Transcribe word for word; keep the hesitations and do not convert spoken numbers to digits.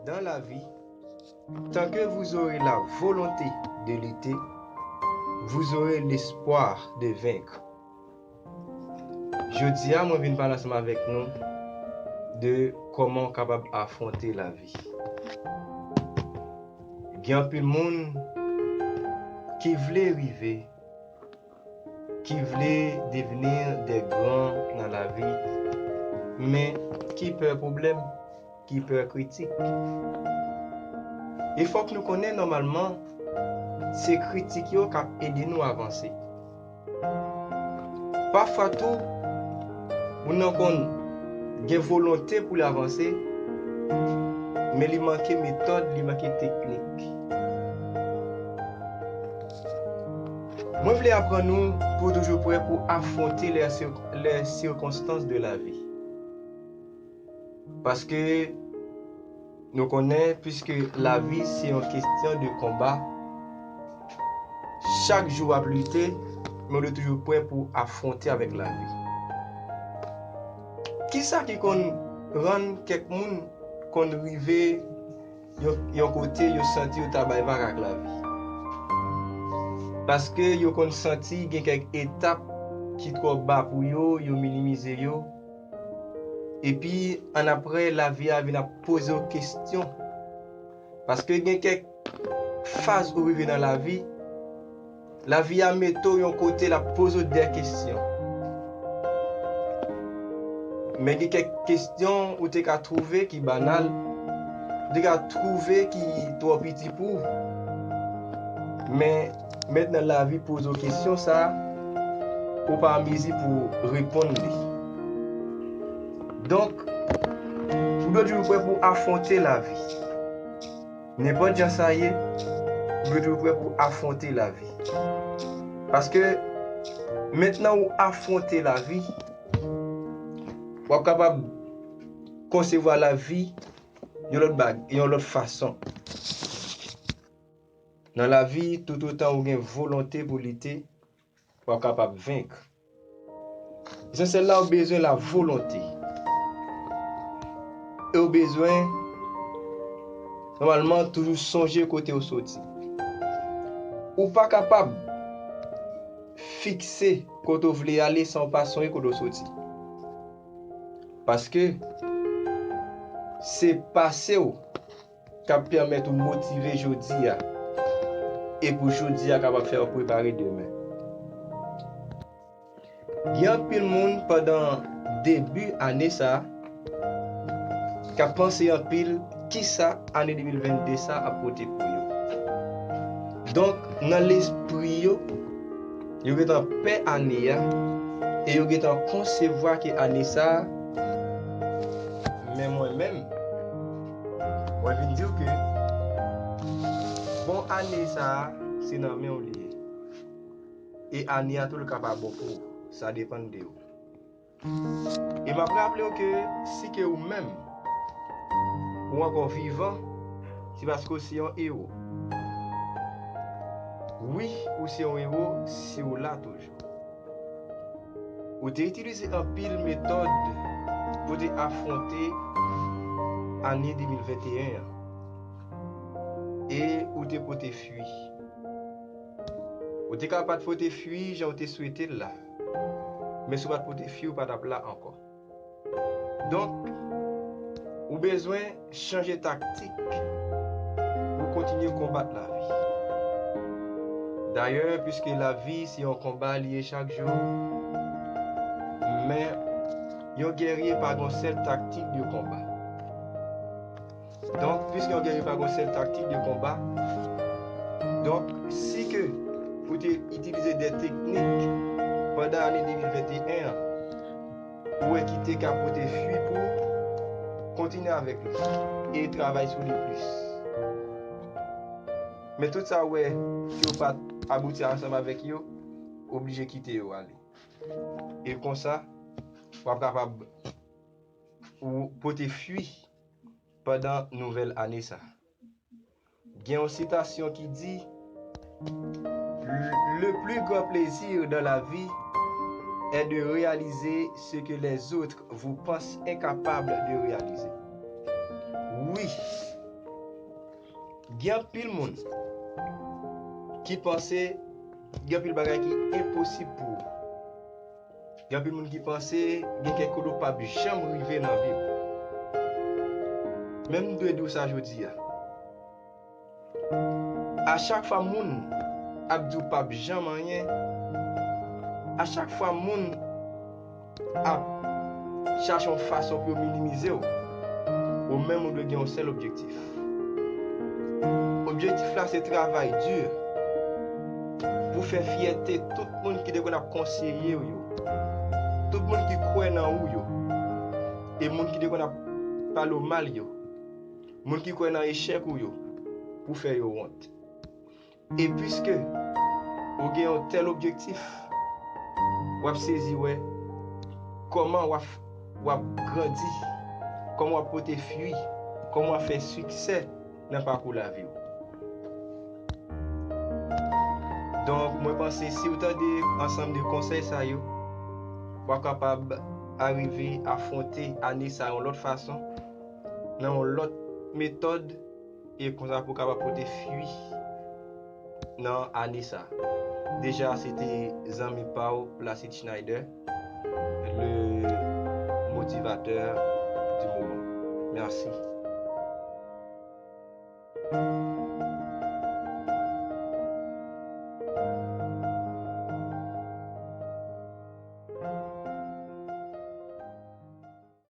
Dans la vie, tant que vous aurez la volonté de lutter, vous aurez l'espoir de vaincre. Jodi a, mwen vin pale ansanm avèk nou de kòman w kapab afwonte lavi. Gen anpil moun ki vle rive, ki vle devni de gran nan lavi, men ki pè pwoblèm, ki pè kritik. E fòk nou konnen nòmalman, se kritik yo k ap ede nou avanse. Pafwa tou, moun nan konn gen volonte pou l avanse, men li manke metòd, li manke teknik. Mwen vle aprann nou pou toujou prè pou afwonte les cir- les circonstances de la vie. Paske nou konnen, piske lavi se yon kesyon de konba, chak jou w ap lite, men w dwe toujou prè pou afwonte avèk lavi. Kisa ki konn rann kèk moun konn rive yon, yon kote yo santi yo ta bay vag ak lavi? Paske yo konn santi gen kèk etap ki twò ba pou yo, yo minimize yo. Epi, annapre, lavi a vin ap poze w kesyon. Paske gen kèk faz ou rive nan lavi, lavi a mete w yon kote, l ap poze w de kesyon. Men gen kèk kesyon ou te ka twouve ki banal, ou te ka twouve ki twò piti pou ou. Men mentnan lavi poze w kesyon sa a, ou pa an mezi pou reponn li. Donk, ou dwe toujou prè pou afwonte lavi. Nenpòt jan sa ye, ou dwe toujou prè pou afwonte lavi. Paske mentnan ou afwonte lavi, w ap kapab konsevwa lavi yon lòt bag, yon lòt fason. Nan lavi, toutotan ou gen volonte pou lite, w ap kapab venk. Esansyèl la, ou bezwen la volonte. E ou bezwen, nòmalman, toujou sonje kote ou soti. Ou pa kapab fikse kote ou vle ale san ou pa sonje kote ou soti. Paske se pase w k ap pèmèt ou motive jodi a, e pou jodi a kapab fè w prepare demen. Gen anpil moun pandan debi ane sa a k ap panse anpil kisa ane de mil vennde sa a ap pote pou yo. Donk, nan lespri yo, yo gentan pè ane a, e yo gentan konsevwa ke ane sa a, men mwen menm, mwen vin di w ke bon ane sa a, se nan men w li ye. E ane a tou, li ka pa bon pou ou. Sa depann de ou. E m ap raple w ke si ke ou menm, ou ankò vivan, se paske ou se yon ewo. Wi, ou se yon ewo si ou la toujou. Ou te itilize anpil metòd pou te afwonte ane de mil venteyen an. E ou te pote fwi. Ou te ka pa t pote fwi jan ou te swete l la. Men si w pa t pote fwi, ou pa t ap la ankò. Donk, ou bezwen chanje taktik pou kontinye konbat lavi. Dayè, piske lavi se yon konba li ye chak jou, men yon gèrye pa gen yon sèl taktik de konba. Donk, piske yon gèrye pa gen yon sèl taktik de konba, donk, si ke ou te itilize de teknik pandan ane de mil venteyen an, ou wè ki te ka pote fwi pou ou, kontinye avèk li e travay sou li plis. Men tout sa ou wè ke ou pa t abouti ansanm avèk yo, oblije kite yo ale. E konsa, w ap kapab ou pote fwi pandan nouvèl ane sa. Gen yon sitasyon ki di, le plus grand plaisir dans la vie est de réaliser ce que les autres vous pensent incapables de réaliser. Wi, Gen anpil moun ki panse gen anpil bagay ki enposib pou ou. Gen anpil moun ki panse gen kèk kote w p ap janm rive nan vi w. Men m dwe di w sa jodi a. A chak fwa moun ap di w p ap janm anyen, a chak fwa moun ap chache yon fason pou yo minimize w, ou menm ou dwe gen yon sèl objektif. Objektif la se travay di pou fè fyète tout moun ki te konn ap konseye w yo, tout moun ki kwè nan ou yo, e moun ki te konn ap pale w mal yo, moun ki kwè nan echèk ou yo, pou fè yo wont. E piske ou gen yon tèl objektif, w ap sezi wè kòman w ap, w ap grandi, kòman w ap pote fwi, kòman w ap fè siksè nan pakou lavi w. Donk, mwen panse si w tande ansanm de konsèy sa yo, w ap kapab arive afwonte ane sa yon lòt fason, nan yon lòt metòd, e konsa pou w kapab pote fwi nan ane sa. Deja, se te zanmi pa w, Placide Schneider, le motivateur du moment. Mèsi.